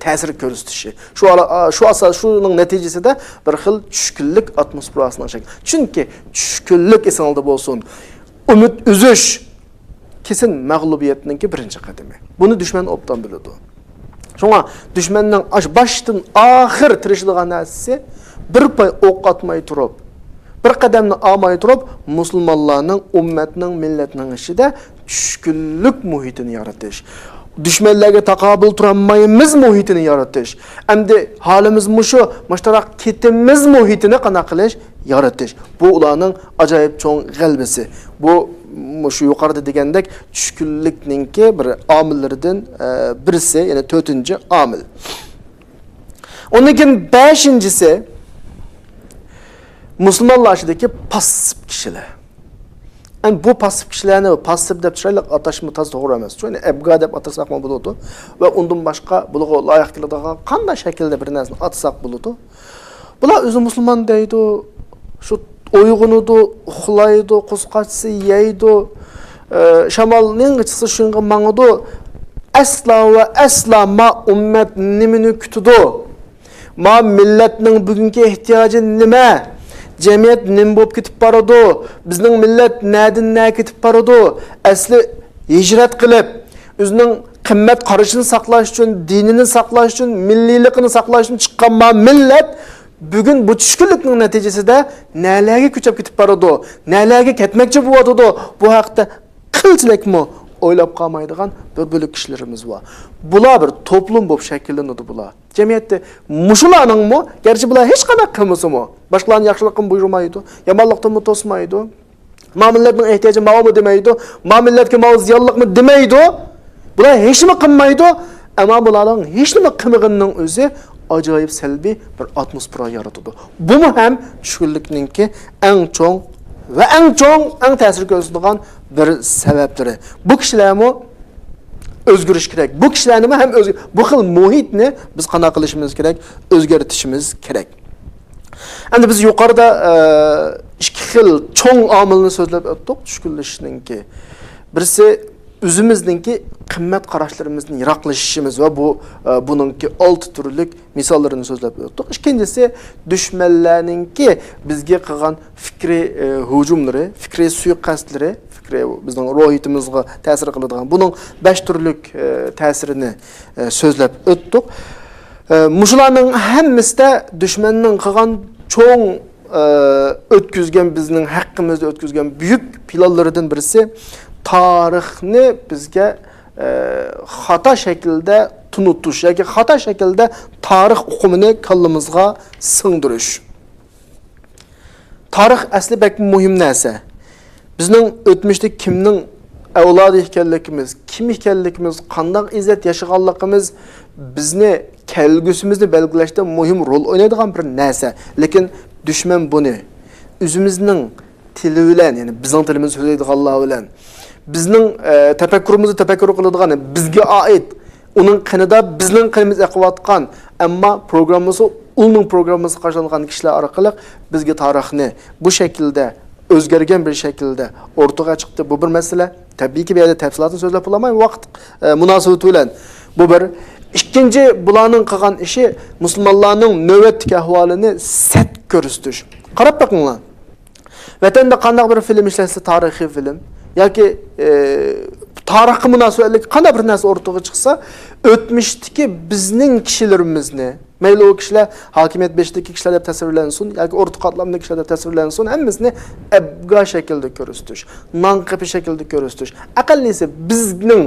تەسىر كۆرسىتىشى. شۇ ئارا-، شۇ ئاساس، شۇنىڭ نەتىجىسىدە بىر خىل چۈشكۈنلۈك ئاتموسفېراسىنىڭ شەكلى. چۈنكى چۈشكۈنلۈك، ئېسىڭىزدە بولسۇن، ئۈمىد ئۈزۈش كېسىن مەغلۇبىيەتنىڭكى بىرىنچى قەدىمى. بۇنى دۈشمەن ئوبدان بىلىدۇ. شۇڭا دۈشمەننىڭ ئاش-، باشتىن ئاخىر تىرىشىدىغان نەرسىسى بىر پاي ئوق ئاتماي تۇرۇپ، بىر قەدەمنى ئالماي تۇرۇپ، مۇسۇلمانلارنىڭ، ئۈممەتنىڭ، مىللەتنىڭ ئىچىدە چۈشكۈنلۈك مۇھىتىنى يارىتىش، دۈشمەنلەرگە تاقابىل تۇرالمايمىز مۇھىتىنى يارىتىش، ئەمدى ھالىمىز مۇشۇ، مۇشتاراق كېتىمىز مۇھىتىنى قانداق قىلىش؟ يارىتىش. بۇ ئۇلارنىڭ ئاجايىپ چوڭ غەلىبىسى. بۇ، مۇشۇ يۇقىرىدا دېگەندەك، چۈشكۈنلۈكنىڭكى بىر ئامىللىرىدىن، ئە، بىرسى، يەنى تۆتىنچى ئامىل. ئۇندىن كېيىن بەشىنچىسى، مۇسۇلمانلار ئىچىدىكى پاسسىپ كىشىلەر. ئەمدى بۇ پاسسىپ كىشىلەرنى پاسسىپ دەپ چىرايلىق ئاتاشمۇ تازا توغرا ئەمەس. شۇ، يەنى ئەبگا دەپ ئاتىساقمۇ بولىدۇ. ۋە ئۇندىن باشقا بۇلارغا لايىق كېلىدىغان قانداق شەكىلدە بىر نەرسىنى ئاتىساق بولىدۇ. بۇلار ئۆزى مۇسۇلمان دەيدۇ، شۇ ئويغىنىدۇ، ئۇخلايدۇ، قۇسقاچسا يەيدۇ، ئە، شامالنىڭ چىقسا شۇنىڭغا ماڭىدۇ. ئەسلا ۋە ئەسلا ما ئۈممەت نېمىنى كۈتىدۇ؟ ما مىللەتنىڭ بۈگۈنكى ئېھتىياجى نېمە؟ جەمئىيەت نېمە بولۇپ كېتىپ بارىدۇ؟ بىزنىڭ مىللەت نەدىن نەگە كېتىپ بارىدۇ؟ ئەسلى ھىجرەت قىلىپ، ئۆزىنىڭ قىممەت قارىشىنى ساقلاش ئۈچۈن، دىنىنى ساقلاش ئۈچۈن، مىللىيلىقىنى ساقلاش ئۈچۈن چىققان ما مىللەت بۈگۈن بۇ چۈشكۈنلۈكنىڭ نەتىجىسىدە نەلەرگە كۆچۈپ كېتىپ بارىدۇ، نەلەرگە كەتمەكچى بولۇۋاتىدۇ، بۇ ھەقتە قىلچىلەكمۇ ئويلاپ قالمايدىغان بىر بۆلەك كىشىلىرىمىز بار. بۇلار بىر توپلۇم بولۇپ شەكىللىنىدۇ بۇلار. جەمئىيەتتە مۇشۇلارنىڭمۇ، گەرچە بۇلار ھېچقانداق قىلمىسىمۇ، باشقىلارنى ياخشىلىققىمۇ بۇيرۇمايدۇ، يامانلىقتىنمۇ توسمايدۇ. ما مىللەتنىڭ ئېھتىياجى ماۋۇمۇ دېمەيدۇ، ما مىللەتكە ماۋۇ زىيانلىقمۇ دېمەيدۇ. بۇلار ھېچنېمە قىلمايدۇ، ئەمما بۇلارنىڭ ھېچنېمە قىلمىغىنىنىڭ ئۆزى ئاجايىپ سەلبىي بىر ئاتموسفېرا يارىتىدۇ. بۇمۇ ھەم چۈشكۈنلۈكنىڭكى ئەڭ چوڭ ۋە ئەڭ چوڭ، ئەڭ تەسىر كۆرسىتىدىغان بىر سەۋەبلىرى. بۇ كىشىلەرمۇ ئۆزگىرىش كېرەك. بۇ كىشىلەرنىمۇ ھەم ئۆزگە-، بۇ خىل مۇھىتنى بىز قانداق قىلىشىمىز كېرەك؟ ئۆزگەرتىشىمىز كېرەك. ئەمدى بىز يۇقىرىدا، ئە، ئىككى خىل چوڭ ئامىلنى سۆزلەپ ئۆتتۇق، چۈشكۈنلىشىشنىڭكى. بىرسى، ئۆزىمىزنىڭكى قىممەت قاراشلىرىمىزدىن يىراقلىشىشىمىز ۋە بۇ، ئە، بۇنىڭكى ئالتە تۈرلۈك مىساللىرىنى سۆزلەپ ئۆتتۇق. ئىككىنچىسى، دۈشمەنلەرنىڭكى بىزگە قىلغان پىكرىي، ئە، ھۇجۇملىرى، پىكرىي سۇيىقەستلىرى، پىكرىي بىزنىڭ روھىيىتىمىزغا تەسىر قىلىدىغان بۇنىڭ بەش تۈرلۈك، ئە، تەسىرىنى، ئە، سۆزلەپ ئۆتتۇق. ئە، مۇشۇلارنىڭ ھەممىسىدە دۈشمەننىڭ قىلغان چوڭ، ئە، ئۆتكۈزگەن، بىزنىڭ ھەققىمىزدە ئۆتكۈزگەن بۈيۈك پىلانلىرىدىن بىرسى تارىخنى بىزگە، ئە، خاتا شەكىلدە تونۇتۇش ياكى خاتا شەكىلدە تارىخ ئۇقۇمىنى كاللىمىزغا سىڭدۈرۈش. تارىخ ئەسلى بەك مۇھىم نەرسە. بىزنىڭ ئۆتمۈشتە كىمنىڭ ئەۋلادى ئىكەنلىكىمىز، كىم ئىكەنلىكىمىز، قانداق ئىززەت ياشىغانلىقىمىز بىزنى، كەلگۈسىمىزنى بەلگىلەشتە مۇھىم رول ئوينايدىغان بىر نەرسە. لېكىن دۈشمەن بۇنى ئۆزىمىزنىڭ تىلى بىلەن، يەنى بىزنىڭ تىلىمىزدا سۆزلەيدىغانلار بىلەن، بىزنىڭ، ئە، تەپەككۇرىمىزدا تەپەككۇر قىلىدىغان، بىزگە ئائىت، ئۇنىڭ قېنىدا بىزنىڭ قېنىمىز ئېقىۋاتقان، ئەمما پروگراممىسى ئۇنىڭ پروگراممىسىغا قارشىلانغان كىشىلەر ئارقىلىق بىزگە تارىخنى بۇ شەكىلدە، ئۆزگەرگەن بىر شەكىلدە ئورتىغا چىقتى. بۇ بىر مەسىلە. تەبىئىيكى، بۇ يەردە تەپسىلاتنى سۆزلەپ بولالمايمەن، ۋاقىت، ئە، مۇناسىۋىتى بىلەن. بۇ بىر. ئىككىنچى، بۇلارنىڭ قىلغان ئىشى مۇسۇلمانلارنىڭ نۆۋەتتىكى ئەھۋالىنى سەت كۆرسىتىش. قاراپ بېقىڭلار. ۋەتەندە قانداق بىر فىلىم ئىشلەنسە، تارىخىي فىلىم ياكى، ئە، تارىخقا مۇناسىۋەتلىك قانداق بىر نەرسە ئورتىغا چىقسا، ئۆتمۈشتىكى بىزنىڭ كىشىلىرىمىزنى، مەيلى ئۇ كىشىلەر ھاكىمىيەت بېشىدىكى كىشىلەر دەپ تەسۋىرلەنسۇن ياكى ئورتا قاتلامدىكى كىشىلەر دەپ تەسۋىرلەنسۇن، ھەممىسىنى ئەبگا شەكىلدە كۆرسىتىش، نان قېپى شەكلىدە كۆرسىتىش. ئەقەللىسى بىزنىڭ،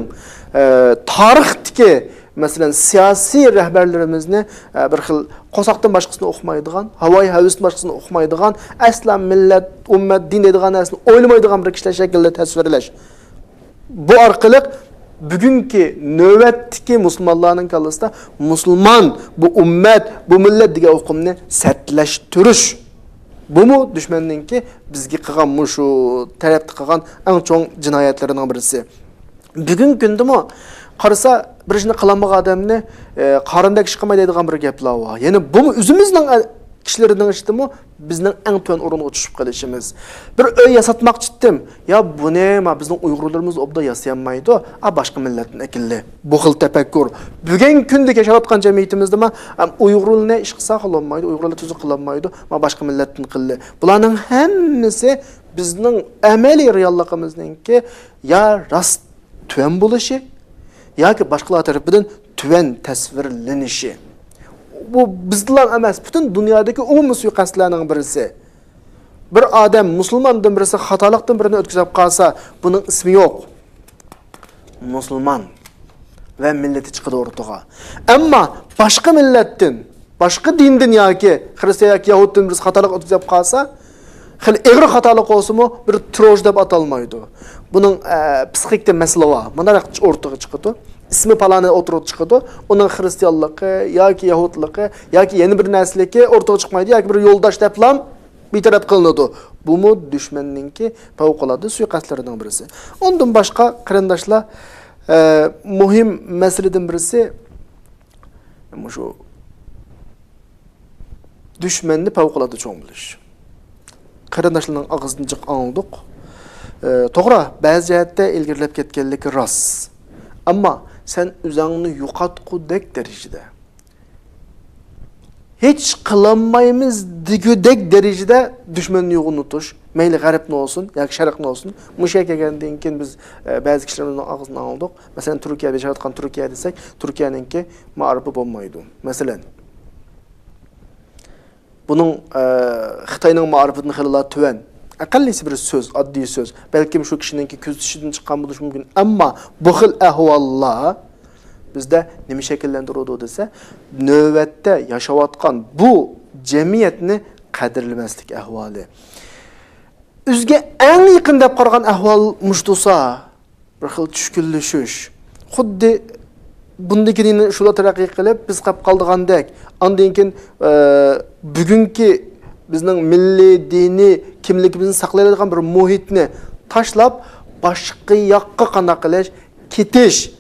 ئە، تارىختىكى، مەسىلەن، سىياسىي رەھبەرلىرىمىزنى، ئە، بىر خىل قورساقتىن باشقىسىنى ئۇقمايدىغان، ھاۋايى ھەۋىسىدىن باشقىسىنى ئۇقمايدىغان، ئەسلا مىللەت، ئۈممەت، دىن دەيدىغان نەرسىنى ئويلىمايدىغان بىر كىشىلەر شەكلىدە تەسۋىرلەش. بۇ ئارقىلىق بۈگۈنكى نۆۋەتتىكى مۇسۇلمانلارنىڭ كاللىسىدا مۇسۇلمان، بۇ ئۈممەت، بۇ مىللەت دېگەن ئۇقۇمنى سەتلەشتۈرۈش. بۇمۇ دۈشمەننىڭكى بىزگە قىلغان، مۇشۇ تەرەپتە قىلغان ئەڭ چوڭ جىنايەتلىرىنىڭ بىرسى. بۈگۈنكى كۈندىمۇ قارىسا، بىر ئىشنى قىلالمىغان ئادەمنى، ئە، قارىندەك ئىش قىلماي دەيدىغان بىر گەپلەر بار. يەنى بۇمۇ ئۆزىمىزنىڭ، ئە، كىشىلىرىنىڭ ئىچىدىمۇ بىزنىڭ ئەڭ تۆۋەن ئورۇنغا چۈشۈپ قېلىشىمىز. بىر ئۆي ياساتماقچى ئىدىم. يا بۇنى ما بىزنىڭ ئۇيغۇرلىرىمىز ئوبدان ياسىيالمايدۇ. ئا، باشقا مىللەتتىن ئەكىلدى. بۇ خىل تەپەككۇر. بۈگۈنكى كۈندە ياشاۋاتقان جەمئىيىتىمىزدىمۇ، ئەم، ئۇيغۇرلىرىنى ئىش قىلسا قىلالمايدۇ، ئۇيغۇرلار تۈزۈك قىلالمايدۇ، ما باشقا مىللەتتىن قىلدى. بۇلارنىڭ ھەممىسى بىزنىڭ ئەمەلىي رېئاللىقىمىزنىڭكى يا راست تۆۋەن بولۇشى ياكى باشقىلار تەرىپىدىن تۆۋەن تەسۋىرلىنىشى. بۇ بىزدىلا ئەمەس، پۈتۈن دۇنيادىكى ئومۇمىي سۇيىقەستلەرنىڭ بىرسى. بىر ئادەم مۇسۇلماندىن بىرسى خاتالىقتىن بىرىنى ئۆتكۈزۈپ قالسا، بۇنىڭ ئىسمى يوق. مۇسۇلمان ۋە مىللىتى چىقىدۇ ئوتتۇرىغا. ئەمما باشقا مىللەتتىن، باشقا دىندىن ياكى خىرىستىيان ياكى يەھۇدتىن بىرسى خاتالىق ئۆتكۈزۈپ قالسا، خېلى ئېغىر خاتالىق بولسىمۇ، بىر تېررورچى دەپ ئاتالمايدۇ. بۇنىڭ، ئە، پسىخىكتا مەسىلە بار. مانا ئورتىغا چىقىدۇ. ئىسمى پالانى ئوتتۇرىغا چىقىدۇ. ئۇنىڭ خىرىستىيانلىقى ياكى يەھۇدلىقى ياكى يەنە بىر نەرسىلىكى ئوتتۇرىغا چىقمايدۇ. ياكى بىر يولداش دەپلا بىتەرەپ قىلىنىدۇ. بۇمۇ دۈشمەننىڭكى پەۋقۇلئاددە سۇيىقەستلىرىنىڭ بىرسى. ئۇندىن باشقا، قېرىنداشلار، ئە، مۇھىم مەسىلىدىن بىرسى، مۇشۇ دۈشمەننى پەۋقۇلئاددە چوڭ بىلىش. قېرىنداشلارنىڭ ئاغزىدىن جىق ئاڭلىدۇق. ئە، توغرا، بەزى جەھەتتە ئىلگىرىلەپ كەتكەنلىكى راست. ئەمما سەن ئۆزۈڭنى يوقاتقۇدەك دەرىجىدە، ھېچ قىلالمايمىز دېگۈدەك دەرىجىدە دۈشمەننى يوغىنىتىش، مەيلى غەربنى بولسۇن ياكى شەرقنى بولسۇن، مۇشۇ يەرگە كەلگەندىن كېيىن بىز، ئە، بەزى كىشىلىرىمىزنىڭ ئاغزىدىن ئاڭلىدۇق. مەسىلەن، تۈركىيەدە ياشاۋاتقان تۈركىيە دېسەك، تۈركىيەنىڭكى مائارىپى بولمايدۇ. مەسىلەن، بۇنىڭ، ئە، خىتاينىڭ مائارىپىدىن خېلىلا تۆۋەن. ئەقەللىيسى بىر سۆز، ئاددىي سۆز. بەلكىم شۇ كىشىنىڭكى كۆزىتىشىدىن چىققان بولۇشى مۇمكىن. ئەمما بۇ خىل ئەھۋاللار بىزدە نېمە شەكىللەندۈرىدۇ دېسە، نۆۋەتتە ياشاۋاتقان بۇ جەمئىيەتنى قەدىرلىمەسلىك ئەھۋالى. ئۆزىگە ئەڭ يېقىن دەپ قارىغان ئەھۋال مۇشۇ تۇرسا، بىر خىل چۈشكۈنلىشىش. خۇددى بۇندىن كېيىن يەنە شۇلا تەرەققىي قىلىپ، بىز قېلىپ قالىدىغاندەك. ئاندىن كېيىن، ئە، بۈگۈنكى بىزنىڭ مىللىي، دىنىي كىملىكىمىزنى ساقلايدىغان بىر مۇھىتنى تاشلاپ، باشقا ياققا قانداق قىلىش، كېتىش.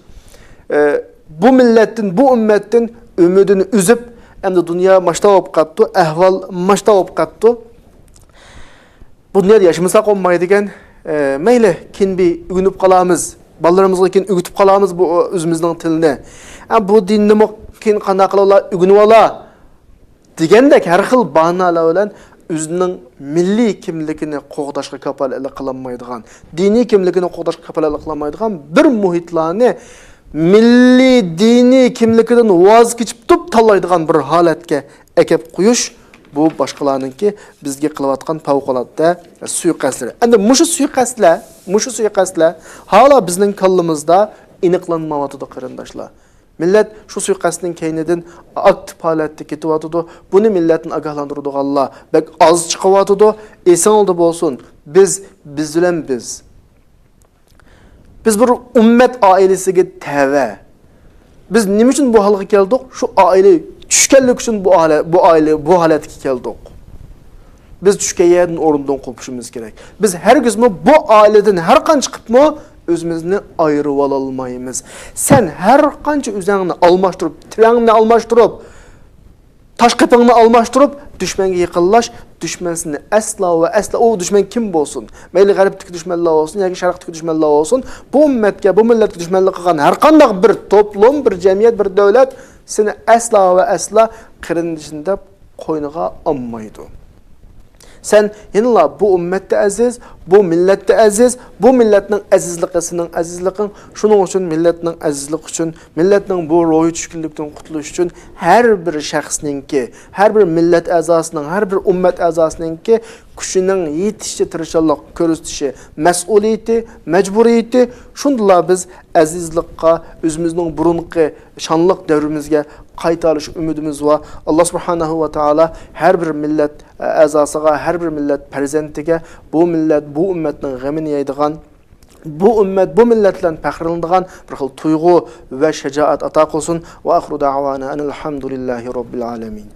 ئە، بۇ مىللەتتىن، بۇ ئۈممەتتىن ئۈمىدىنى ئۈزۈپ، ئەمدى دۇنيا ماشتا بولۇپ قاپتۇ، ئەھۋال ماشتا بولۇپ قاپتۇ. بۇ دۇنيادا ياشىمىساق بولمايدىكەن. ئە، مەيلى، كېيىن بىر ئۆگىنىپ قالارمىز. بالىلىرىمىزغا كېيىن ئۆگىتىپ قالارمىز بۇ ئۆزىمىزنىڭ تىلىنى. ئە، بۇ دىننىمۇ كېيىن قانداق قىلىۋالا، ئۆگىنىۋالا دېگەندەك ھەر خىل باھانىلەر بىلەن ئۆزىنىڭ مىللىي كىملىكىنى قوغداشقا كاپالەتلىك قىلالمايدىغان، دىنىي كىملىكىنى قوغداشقا كاپالەتلىك قىلالمايدىغان بىر مۇھىتلارنى مىللىي دىنىي كىملىكىدىن ۋاز كېچىپ تۇرۇپ تاللايدىغان بىر ھالەتكە ئەكەپ قويۇش، بۇ باشقىلارنىڭكى بىزگە قىلىۋاتقان پەۋقۇلئاددە سۇيىقەستلىرى. ئەمدى مۇشۇ سۇيىقەستلەر، مۇشۇ سۇيىقەستلەر ھالا بىزنىڭ كاللىمىزدا ئېنىقلانمايۋاتىدۇ، قېرىنداشلار. مىللەت شۇ سۇيىقەستنىڭ كەينىدىن ئاكتىپ ھالەتتە كېتىۋاتىدۇ. بۇنى مىللەتنى ئاگاھلاندۇرىدىغانلار بەك ئاز چىقىۋاتىدۇ. ئېسىڭلاردا بولسۇن، بىز، بىز بىلەن بىز. بىز بىر ئۈممەت ئائىلىسىگە تەۋە. بىز نېمە ئۈچۈن بۇ ھالغا كەلدۇق؟ شۇ ئائىلە چۈشكەنلىكى ئۈچۈن بۇ ئائىلە، بۇ ئائىلە، بۇ ھالەتكە كەلدۇق. بىز چۈشكەن يەردىن، ئورۇندىن قوپۇشىمىز كېرەك. بىز ھەرگىزمۇ بۇ ئائىلىدىن ھەر قانچە قىپمۇ ئۆزىمىزنى ئايرىۋالالمايمىز. سەن ھەر قانچە ئۆزۈڭنى ئالماشتۇرۇپ، تىرەڭنى ئالماشتۇرۇپ، تاش قېپىڭنى ئالماشتۇرۇپ، دۈشمەنگە يېقىنلاش، دۈشمەن سېنى ئەسلا ۋە ئەسلا، ئۇ دۈشمەن كىم بولسۇن، مەيلى غەربتىكى دۈشمەنلەر بولسۇن ياكى شەرقتىكى دۈشمەنلەر بولسۇن، بۇ ئۈممەتكە، بۇ مىللەتكە دۈشمەنلىك قىلغان ھەر قانداق بىر توپلۇم، بىر جەمئىيەت، بىر دۆلەت سېنى ئەسلا ۋە ئەسلا قېرىندىشىم دەپ قوينىغا ئالمايدۇ. سەن يەنىلا بۇ ئۈممەتتە ئەزىز، بۇ مىللەتتە ئەزىز، بۇ مىللەتنىڭ ئەزىزلىكى سېنىڭ ئەزىزلىكىڭ. شۇنىڭ ئۈچۈن مىللەتنىڭ ئەزىزلىكى ئۈچۈن، مىللەتنىڭ بۇ روھىي چۈشكۈنلۈكتىن قۇتۇلۇش ئۈچۈن ھەر بىر شەخسنىڭكى، ھەر بىر مىللەت ئەزاسىنىڭ، ھەر بىر ئۈممەت ئەزاسىنىڭكى كۈچىنىڭ يېتىشىچە تىرىشچانلىق كۆرسىتىشى مەسئۇلىيىتى، مەجبۇرىيىتى. شۇندىلا بىز ئەزىزلىققا، ئۆزىمىزنىڭ بۇرۇنقى شانلىق دەۋرىمىزگە قايتالىش ئۈمىدىمىز بار. ئاللا سۇبھانەھۇ ۋە تائالا ھەر بىر مىللەت ئەزاسىغا، ھەر بىر مىللەت پەرزەنتىگە بۇ مىللەت، بۇ ئۈممەتنىڭ غېمىنى يەيدىغان، بۇ ئۈممەت، بۇ مىللەت بىلەن پەخىرلىنىدىغان بىر خىل تۇيغۇ ۋە شاجائەت ئاتا قىلسۇن. ۋە ئاخىرۇ دەئۋانا ئەنىل ھەمدۇلىللاھى رەببىل ئالەمىن.